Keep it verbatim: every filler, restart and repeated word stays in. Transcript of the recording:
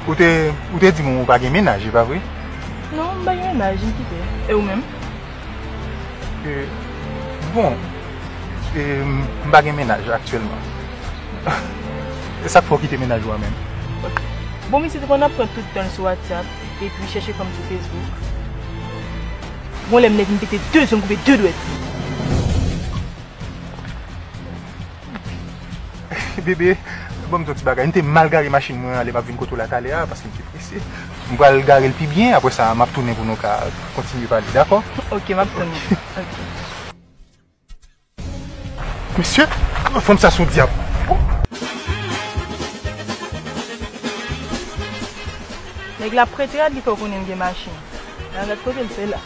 Ou te, ou te di m ou pa gen mennaj, e pa vre? Non, m pa gen mennaj, m kite. E ou menm? E, bon, e, m pa gen mennaj aktyèlman. E sa k fè w kite mennaj ou a menm? Bon, misye te konn ap pran tout tan l sou WhatsApp, epi chèche fanm sou Facebook. Bon, lè m nèk, m pete de zong koupe de dwèt. Bebe, ban m di w ti bagay. M te mal gare machin mwen an lè m ap vin kote w la talè a, paske m te prese. M pral gare l pi byen, apre sa, m ap tounen pou nou ka kontinye pale, dakò? Ok, m ap tann ou. Ok. Mesye, fanm sa se yon dyab. Nèg la prete a, li fè w konnen l gen machin. Nan gad kote l fè la.